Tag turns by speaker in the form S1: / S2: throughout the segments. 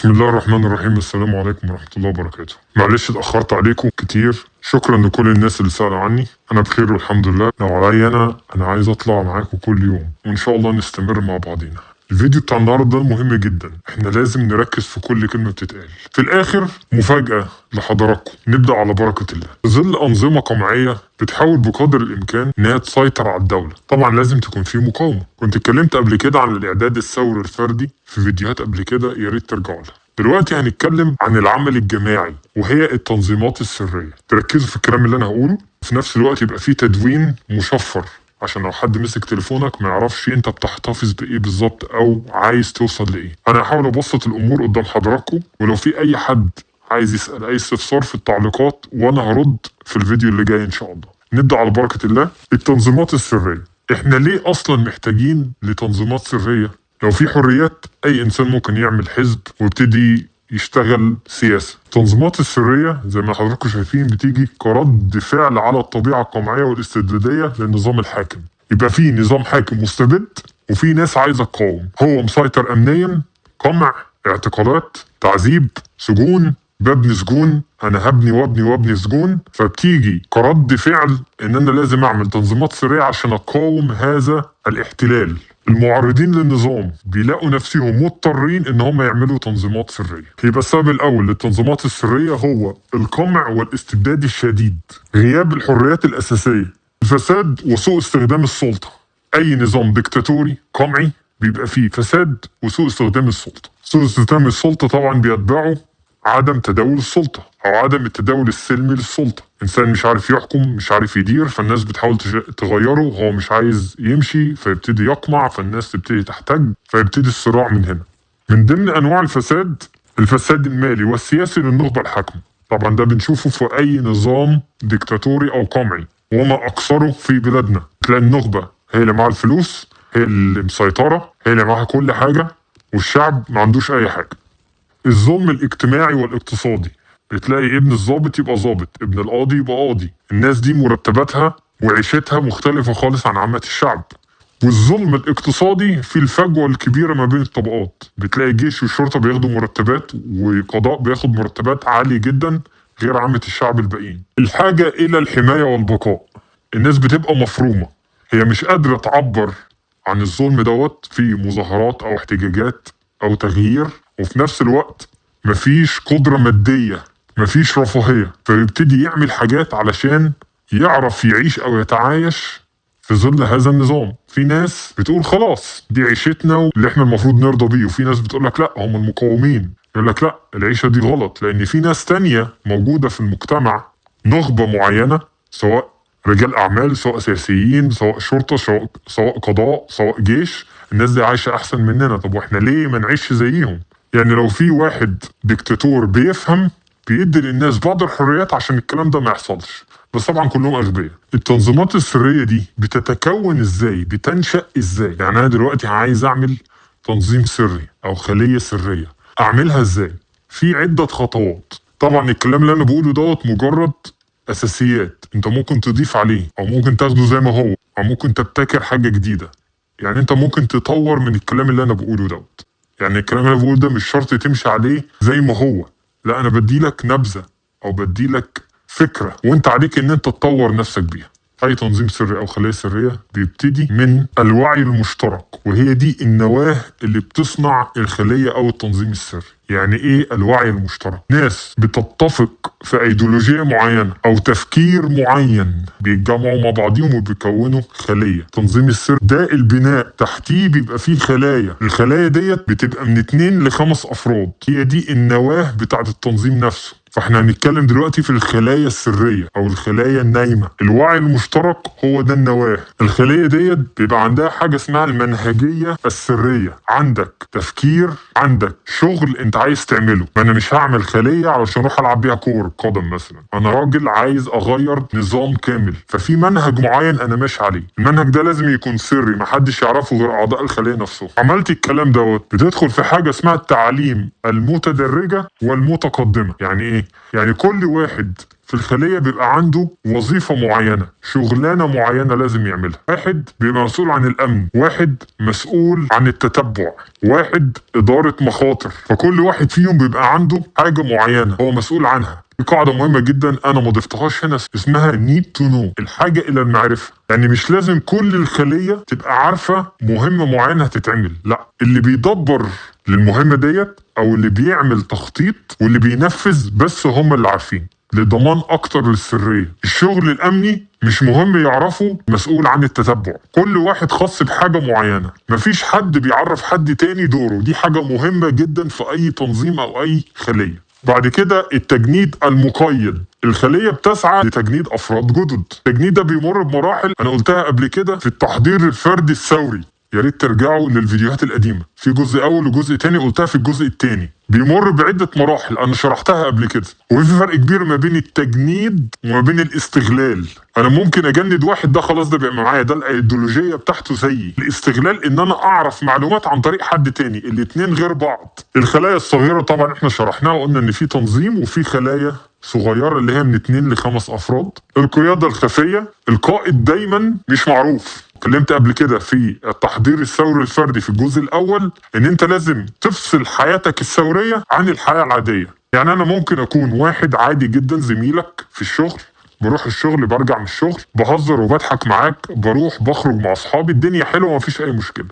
S1: بسم الله الرحمن الرحيم. السلام عليكم ورحمة الله وبركاته. معلش اتأخرت عليكم كتير، شكرا لكل الناس اللي سألوا عني. أنا بخير والحمد لله. لو عليا أنا عايز أطلع معاكم كل يوم، وإن شاء الله نستمر مع بعضينا. الفيديو بتاع النهارده مهم جدا، احنا لازم نركز في كل كلمة بتتقال. في الآخر مفاجأة لحضراتكم. نبدأ على بركة الله. ظل أنظمة قمعية بتحاول بقدر الإمكان إنها تسيطر على الدولة، طبعا لازم تكون في مقاومة. كنت اتكلمت قبل كده عن الإعداد الثوري الفردي في فيديوهات قبل كده، يا ريت ترجعوا لها. دلوقتي هنتكلم عن العمل الجماعي وهي التنظيمات السرية. تركزوا في الكلام اللي أنا هقوله، في نفس الوقت يبقى في تدوين مشفر عشان لو حد مسك تليفونك ما يعرفش انت بتحتفظ بايه بالظبط او عايز توصل لايه. انا هحاول ابسط الامور قدام حضراتكم، ولو في اي حد عايز يسأل اي استفسار في التعليقات وانا هرد في الفيديو اللي جاي ان شاء الله. نبدأ على بركة الله. التنظيمات السرية، احنا ليه اصلا محتاجين لتنظيمات سرية؟ لو في حريات اي انسان ممكن يعمل حزب ويبتدي يشتغل سياسة. التنظيمات السرية زي ما حضراتكم شايفين بتيجي كرد فعل على الطبيعة القمعية والاستبدادية للنظام الحاكم. يبقى في نظام حاكم مستبد وفي ناس عايزة تقاوم، هو مسيطر أمنيا، قمع، اعتقالات، تعذيب، سجون، ببني سجون، أنا هبني وابني وابني سجون. فبتيجي كرد فعل إن أنا لازم أعمل تنظيمات سرية عشان أقاوم هذا الاحتلال. المعارضين للنظام بيلاقوا نفسهم مضطرين ان هم يعملوا تنظيمات سرية. يبقى السبب الاول للتنظيمات السرية هو القمع والاستبداد الشديد، غياب الحريات الاساسية، الفساد وسوء استخدام السلطة. اي نظام ديكتاتوري قمعي بيبقى فيه فساد وسوء استخدام السلطة. سوء استخدام السلطة طبعا بيتبعه عدم تداول السلطة أو عدم التداول السلمي للسلطة. إنسان مش عارف يحكم، مش عارف يدير، فالناس بتحاول تغيره، هو مش عايز يمشي فيبتدي يقمع، فالناس تبتدي تحتج، فيبتدي الصراع من هنا. من ضمن أنواع الفساد الفساد المالي والسياسي للنخبة الحاكمة. طبعا ده بنشوفه في أي نظام ديكتاتوري أو قمعي، وما أكثره في بلادنا. تلاقي النخبة هي اللي معاها الفلوس، هي اللي مسيطرة، هي اللي معاها كل حاجة، والشعب ما عندوش أي حاجة. الظلم الاجتماعي والاقتصادي، بتلاقي ابن الضابط يبقى ضابط، ابن القاضي يبقى قاضي. الناس دي مرتباتها وعيشتها مختلفة خالص عن عامة الشعب. والظلم الاقتصادي في الفجوة الكبيرة ما بين الطبقات، بتلاقي الجيش والشرطة بياخدوا مرتبات وقضاء بياخد مرتبات عالية جدا غير عامة الشعب الباقيين. الحاجة إلى الحماية والبقاء، الناس بتبقى مفرومة، هي مش قادرة تعبر عن الظلم دوت في مظاهرات أو احتجاجات أو تغيير، وفي نفس الوقت مفيش قدرة مادية، مفيش رفاهية، فيبتدي يعمل حاجات علشان يعرف يعيش أو يتعايش في ظل هذا النظام. في ناس بتقول خلاص دي عيشتنا واللي احنا المفروض نرضى بيه، وفي ناس بتقول لك لا، هم المقاومين يقول لك لا العيشة دي غلط، لأن في ناس تانية موجودة في المجتمع، نخبة معينة، سواء رجال أعمال، سواء سياسيين، سواء شرطة، سواء قضاء، سواء جيش، الناس دي عايشة أحسن مننا، طب واحنا ليه ما نعيش زيهم؟ يعني لو في واحد ديكتاتور بيفهم بيدي للناس بعض الحريات عشان الكلام ده ما يحصلش، بس طبعا كلهم أغبياء. التنظيمات السرية دي بتتكون ازاي؟ بتنشأ ازاي؟ يعني أنا دلوقتي عايز أعمل تنظيم سري أو خلية سرية، أعملها ازاي؟ في عدة خطوات. طبعا الكلام اللي أنا بقوله دوت مجرد أساسيات، أنت ممكن تضيف عليه أو ممكن تاخده زي ما هو، أو ممكن تبتكر حاجة جديدة. يعني أنت ممكن تطور من الكلام اللي أنا بقوله دوت. يعني الكلام اللي أنا بقوله ده مش شرط تمشي عليه زي ما هو، لا أنا بديلك نبذة أو بديلك فكرة وأنت عليك إن أنت تطور نفسك بيها. أي تنظيم سري أو خلية سرية بيبتدي من الوعي المشترك، وهي دي النواة اللي بتصنع الخلية أو التنظيم السري. يعني إيه الوعي المشترك؟ ناس بتتفق في أيديولوجية معينة أو تفكير معين، بيتجمعوا مع بعضهم وبيكونوا خلية. التنظيم السري ده البناء تحتيه بيبقى فيه خلايا، الخلايا ديت بتبقى من 2 ل 5 أفراد، هي دي النواة بتاعت التنظيم نفسه. فاحنا هنتكلم دلوقتي في الخلايا السرية أو الخلايا النايمة. الوعي المشترك هو ده النواة. الخلية ديت بيبقى عندها حاجة اسمها المنهجية السرية. عندك تفكير، عندك شغل انت عايز تعمله. ما انا مش هعمل خلية علشان اروح العب بيها كورة قدم مثلا، انا راجل عايز اغير نظام كامل، ففي منهج معين انا ماشي عليه. المنهج ده لازم يكون سري، محدش يعرفه غير اعضاء الخلية نفسهم. عملت الكلام دوت بتدخل في حاجة اسمها التعليم المتدرجة والمتقدمة. يعني ايه؟ يعني كل واحد في الخلية بيبقى عنده وظيفة معينة، شغلانة معينة لازم يعملها. واحد بيبقى مسؤول عن الأمن، واحد مسؤول عن التتبع، واحد إدارة مخاطر. فكل واحد فيهم بيبقى عنده حاجة معينة هو مسؤول عنها. في قاعدة مهمة جدا أنا ما ضفتهاش هنا اسمها need to know، الحاجة إلى المعرفة. يعني مش لازم كل الخلية تبقى عارفة مهمة معينة هتتعمل، لا، اللي بيدبر للمهمة ديت أو اللي بيعمل تخطيط واللي بينفذ بس هم اللي عارفين، لضمان أكتر للسرية. الشغل الأمني مش مهم يعرفه مسؤول عن التتبع، كل واحد خاص بحاجة معينة، مفيش حد بيعرف حد تاني دوره. دي حاجة مهمة جدا في أي تنظيم أو أي خلية. بعد كده التجنيد المقيد، الخلية بتسعى لتجنيد أفراد جدد. التجنيد ده بيمر بمراحل أنا قلتها قبل كده في التحضير الفردي الثوري، يا ريت ترجعوا للفيديوهات القديمة، في جزء أول وجزء تاني قلتها في الجزء التاني. بيمر بعدة مراحل أنا شرحتها قبل كده، وفي فرق كبير ما بين التجنيد وما بين الاستغلال. أنا ممكن أجند واحد ده خلاص ده بيبقى معايا، ده الأيديولوجية بتاعته زيي. الاستغلال إن أنا أعرف معلومات عن طريق حد تاني، الاتنين غير بعض. الخلايا الصغيرة طبعا إحنا شرحناها وقلنا إن في تنظيم وفي خلايا صغيرة اللي هي من 2 ل5 أفراد. القيادة الخفية، القائد دايما مش معروف. اتكلمت قبل كده في التحضير الثوري الفردي في الجزء الأول إن أنت لازم تفصل حياتك الثورية عن الحياة العادية. يعني أنا ممكن أكون واحد عادي جدا زميلك في الشغل، بروح الشغل برجع من الشغل، بهزر وبضحك معاك، بروح بخرج مع أصحابي، الدنيا حلوة ومفيش أي مشكلة.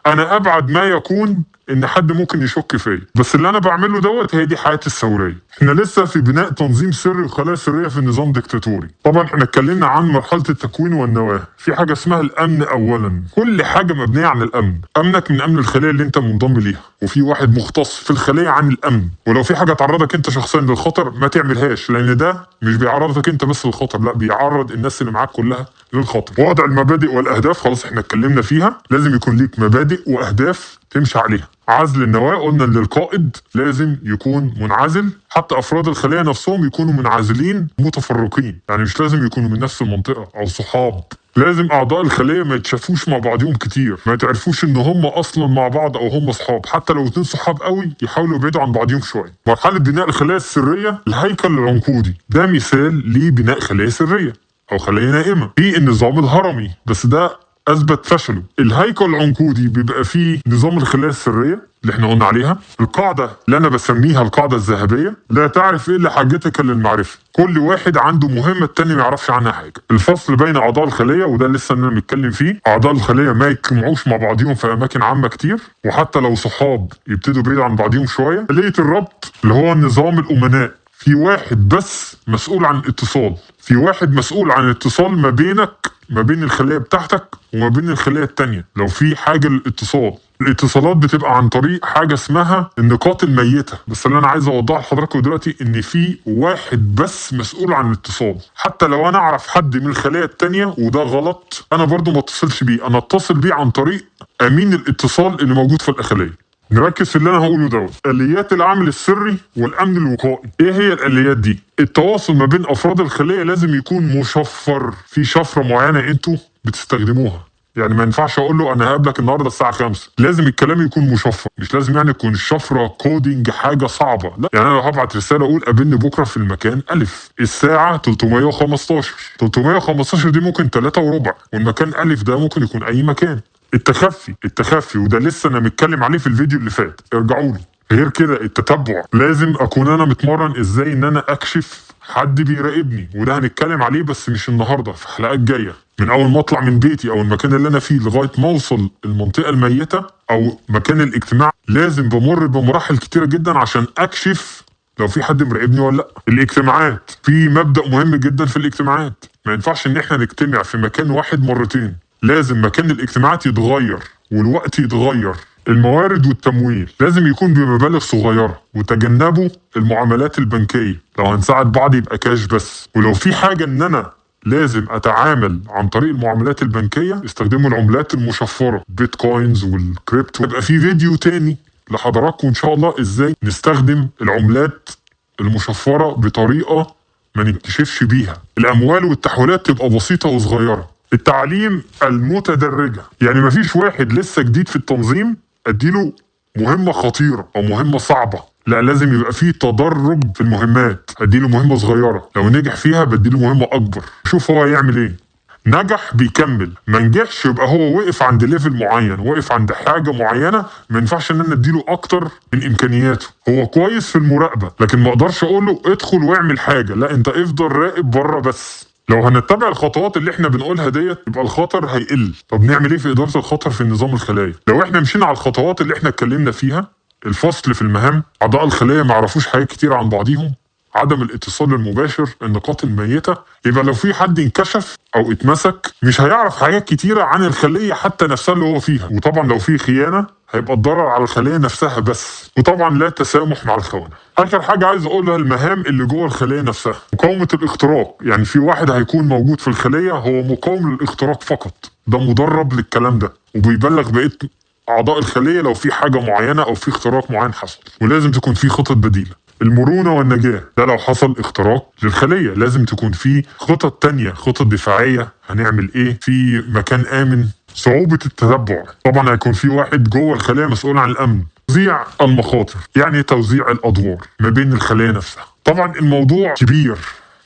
S1: أنا أبعد ما يكون إن حد ممكن يشك فيا، بس اللي أنا بعمله دوت هي دي حياتي الثورية. إحنا لسه في بناء تنظيم سري وخلايا سرية في نظام ديكتاتوري. طبعا إحنا اتكلمنا عن مرحلة التكوين والنواة، في حاجة اسمها الأمن أولا. كل حاجة مبنية عن الأمن، أمنك من أمن الخلية اللي أنت منضم ليها، وفي واحد مختص في الخلية عن الأمن، ولو في حاجة تعرضك أنت شخصيا للخطر ما تعملهاش، لأن ده مش بيعرضك أنت بس للخطر، لا بيعرض الناس اللي معاك كلها للخطر. وضع المبادئ والأهداف خلاص إحنا اتكلمنا فيها، لازم يكون ليك مبادئ وأهداف تمشي عليها. عزل النواة، قلنا ان القائد لازم يكون منعزل، حتى افراد الخلية نفسهم يكونوا منعزلين متفرقين، يعني مش لازم يكونوا من نفس المنطقة او صحاب. لازم اعضاء الخلية ما يتشافوش مع بعضهم كتير، ما تعرفوش ان هم اصلا مع بعض او هم صحاب، حتى لو اتنين صحاب قوي يحاولوا يبعدوا عن بعضهم شوية. مرحلة بناء الخلايا السرية، الهيكل العنقودي ده مثال لبناء خليه سرية او خليه نائمة. في النظام الهرمي بس ده اثبت فشله. الهيكل العنقودي بيبقى فيه نظام الخلايا السرية اللي احنا قلنا عليها، القاعدة اللي انا بسميها القاعدة الذهبية، لا تعرف الا حاجتك للمعرفة، كل واحد عنده مهمة التاني ما يعرفش عنها حاجة. الفصل بين اعضاء الخلية، وده لسه انا بنتكلم فيه، اعضاء الخلية ما يجتمعوش مع بعضهم في اماكن عامة كتير، وحتى لو صحاب يبتدوا بعيد عن بعضهم شوية. خليه الربط اللي هو نظام الامناء، في واحد بس مسؤول عن الاتصال، في واحد مسؤول عن الاتصال ما بينك ما بين الخلية بتاعتك وما بين الخلية التانية. لو في حاجة للاتصال، الاتصالات بتبقى عن طريق حاجة اسمها النقاط الميتة. بس اللي انا عايز اوضحه لحضراتكم دلوقتي ان في واحد بس مسؤول عن الاتصال، حتى لو انا اعرف حد من الخلية التانية وده غلط انا برضو ما اتصلش بيه، انا اتصل بيه عن طريق امين الاتصال اللي موجود في الخلية. نركز في اللي انا هقوله دوت. اليات العمل السري والامن الوقائي، ايه هي الاليات دي؟ التواصل ما بين افراد الخلية لازم يكون مشفر، في شفرة معينة انتوا بتستخدموها، يعني ما ينفعش اقول له انا هقابلك النهارده الساعة 5، لازم الكلام يكون مشفر، مش لازم يعني يكون الشفرة coding حاجة صعبة، لا، يعني انا لو هبعت رسالة اقول قابلني بكره في المكان الف الساعة 315، 315 دي ممكن 3:15، والمكان الف ده ممكن يكون اي مكان. التخفي وده لسه انا متكلم عليه في الفيديو اللي فات، ارجعوا له. غير كده التتبع، لازم اكون انا متمرن ازاي ان انا اكشف حد بيراقبني، وده هنتكلم عليه بس مش النهارده، في حلقات جاية. من اول ما اطلع من بيتي او المكان اللي انا فيه لغاية ما اوصل المنطقة الميتة او مكان الاجتماع، لازم بمر بمراحل كتيرة جدا عشان اكشف لو في حد مراقبني ولا لا. الاجتماعات، في مبدأ مهم جدا في الاجتماعات، ما ينفعش ان احنا نجتمع في مكان واحد مرتين، لازم مكان الاجتماعات يتغير والوقت يتغير. الموارد والتمويل لازم يكون بمبالغ صغيرة، وتجنبوا المعاملات البنكية، لو هنساعد بعض يبقى كاش بس، ولو في حاجة ان انا لازم اتعامل عن طريق المعاملات البنكية استخدموا العملات المشفرة، bitcoins وال crypto. يبقى في فيديو تاني لحضراتكم ان شاء الله ازاي نستخدم العملات المشفرة بطريقة ما نكتشفش بيها. الاموال والتحويلات تبقى بسيطة وصغيرة. التعليم المتدرجة، يعني مفيش واحد لسه جديد في التنظيم اديله مهمة خطيرة او مهمة صعبة، لا، لازم يبقى فيه تدرج في المهمات. اديله مهمة صغيرة، لو نجح فيها بديله مهمة اكبر، شوف هو هيعمل ايه. نجح بيكمل، ما نجحش يبقى هو وقف عند level معين، وقف عند حاجة معينة، ما ينفعش ان انا اديله اكتر من امكانياته. هو كويس في المراقبة، لكن ما اقدرش اقول له ادخل واعمل حاجة، لا انت افضل راقب بره بس. لو هنتبع الخطوات اللي احنا بنقولها ديت يبقى الخطر هيقل. طب نعمل ايه في ادارة الخطر في النظام الخلايا؟ لو احنا مشينا على الخطوات اللي احنا اتكلمنا فيها، الفصل في المهام، اعضاء الخلية ما يعرفوش حاجات كتير عن بعضيهم، عدم الاتصال المباشر، النقاط الميتة، يبقى لو في حد انكشف او اتمسك مش هيعرف حاجات كتيرة عن الخلية حتى نفسها اللي هو فيها. وطبعا لو في خيانة هيبقى الضرر على الخلية نفسها بس. وطبعا لا تسامح مع الخونة. اخر حاجة عايز اقولها، المهام اللي جوه الخلية نفسها، مقاومة الاختراق. يعني في واحد هيكون موجود في الخلية هو مقاوم للاختراق فقط، ده مدرب للكلام ده وبيبلغ بقية اعضاء الخلية لو في حاجة معينة او في اختراق معين حصل. ولازم تكون في خطط بديلة. المرونة والنجاة، ده لو حصل اختراق للخلية لازم تكون في خطط تانية، خطط دفاعية، هنعمل ايه في مكان آمن. صعوبة التتبع، طبعا هيكون في واحد جوه الخلية مسؤول عن الأمن. توزيع المخاطر، يعني توزيع الأدوار ما بين الخلية نفسها. طبعا الموضوع كبير،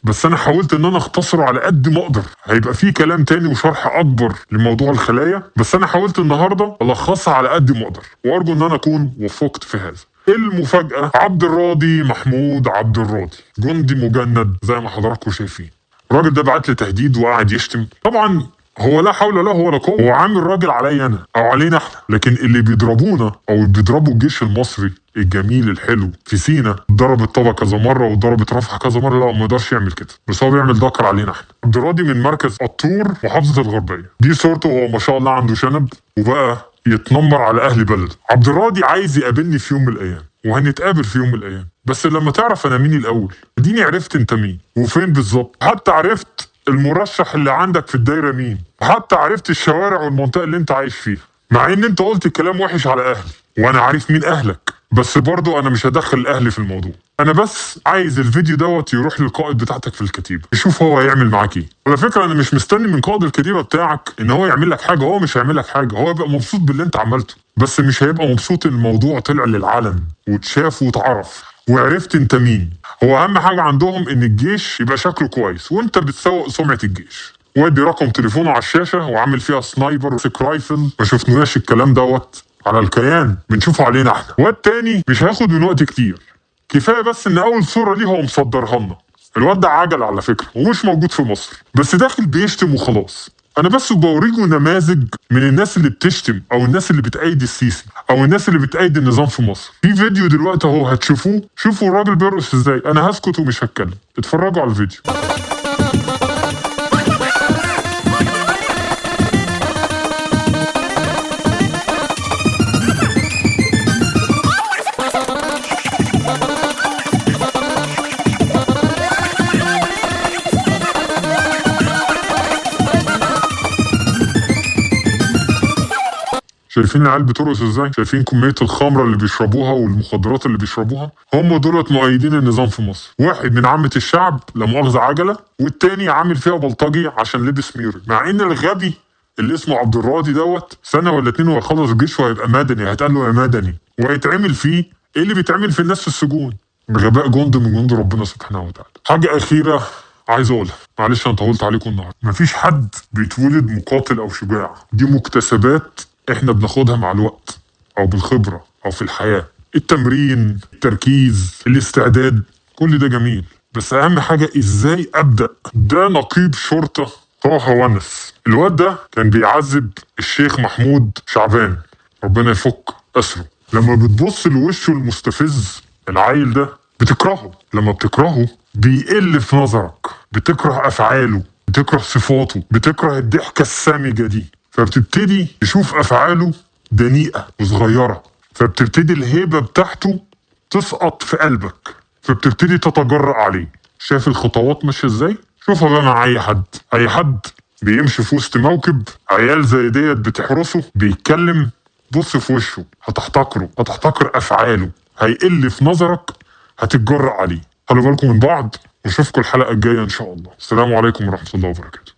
S1: بس انا حاولت ان انا اختصره على قد ما اقدر. هيبقى في كلام تاني وشرح اكبر لموضوع الخلايا، بس انا حاولت النهارده الخصها على قد ما اقدر، وارجو ان انا اكون وفقت في هذا. المفاجأة، عبد الراضي محمود عبد الراضي، جندي مجند زي ما حضراتكم شايفين. الراجل ده بعت لي تهديد وقعد يشتم. طبعا هو لا حول له ولا قوة، هو عامل راجل عليا انا او علينا احنا، لكن اللي بيضربونا او بيضربوا الجيش المصري الجميل الحلو في سينا، ضرب الطبق كذا مرة وضربت رفح كذا مرة، لا ما يقدرش يعمل كده، بس هو بيعمل دكر علينا احنا. عبد الراضي من مركز الطور محافظة الغربية، دي صورته وهو ما شاء الله عنده شنب وبقى يتنمر على اهل بلده. عبد الراضي عايز يقابلني في يوم من الايام، وهنتقابل في يوم من الايام، بس لما تعرف انا مين الاول. اديني عرفت انت مين وفين بالظبط، حتى عرفت المرشح اللي عندك في الدايرة مين، حتى عرفت الشوارع والمنطقة اللي انت عايش فيها، مع ان انت قلت كلام وحش على اهلي وانا عارف مين اهلك، بس برضو انا مش هدخل الاهل في الموضوع. انا بس عايز الفيديو دوت يروح للقائد بتاعتك في الكتيبة، يشوف هو هيعمل معاك ايه. على فكرة انا مش مستني من قائد الكتيبة بتاعك ان هو يعمل لك حاجة، هو مش هيعمل لك حاجة، هو هيبقى مبسوط باللي انت عملته، بس مش هيبقى مبسوط ان الموضوع طلع للعلن واتشاف واتعرف وعرفت انت مين. هو اهم حاجة عندهم ان الجيش يبقى شكله كويس، وانت بتسوق سمعه الجيش. وادي رقم تليفونه على الشاشة وعامل فيها sniper وسك rifle، ما شفناش الكلام دوت على الكيان، بنشوفه علينا احنا. والتاني مش هياخد من وقت كتير، كفاية بس ان اول صوره ليه هو مصدرها لنا. الواد ده عجل على فكرة ومش موجود في مصر، بس داخل بيشتم وخلاص. انا بس بوريكم نماذج من الناس اللي بتشتم او الناس اللي بتأيد السيسي او الناس اللي بتأيد النظام في مصر. في فيديو دلوقتي اهو هتشوفوه، شوفوا الراجل بيرقص ازاي. انا هسكت ومش هتكلم، اتفرجوا على الفيديو. شايفين العيال بترقص ازاي؟ شايفين كمية الخمرة اللي بيشربوها والمخدرات اللي بيشربوها؟ هم دولت مؤيدين النظام في مصر. واحد من عامة الشعب لا مؤاخذة عجلة، والتاني عامل فيها بلطجي عشان لبس ميري، مع ان الغبي اللي اسمه عبد الراضي دوت سنة ولا اتنين وهيخلص الجيش وهيبقى مدني، هيتقال له يا مدني، وهيتعمل فيه ايه اللي بيتعمل في الناس في السجون؟ غباء جند من جند ربنا سبحانه وتعالى. حاجة أخيرة عايز اقولها، معلش انا طولت عليكم النهارده. مفيش حد بيتولد مقاتل او شجاع، دي مكتسبات احنا بناخدها مع الوقت او بالخبرة او في الحياة. التمرين، التركيز، الاستعداد، كل ده جميل، بس اهم حاجة ازاي ابدأ. ده نقيب شرطة طه ونس، الواد ده كان بيعذب الشيخ محمود شعبان، ربنا يفك اسره. لما بتبص لوشه المستفز العيل ده بتكرهه، لما بتكرهه بيقل في نظرك، بتكره افعاله، بتكره صفاته، بتكره الضحكة السامجة دي، فبتبتدي تشوف افعاله دنيئة وصغيرة، فبتبتدي الهيبة بتاعته تسقط في قلبك، فبتبتدي تتجرأ عليه. شايف الخطوات ماشية ازاي؟ شوفها بقى مع اي حد، اي حد بيمشي في وسط موكب عيال زي ديت بتحرسه بيتكلم، بص في وشه هتحتقره، هتحتقر افعاله، هيقل في نظرك، هتتجرأ عليه. خلوا بالكم من بعض، واشوفكم الحلقة الجاية ان شاء الله. السلام عليكم ورحمة الله وبركاته.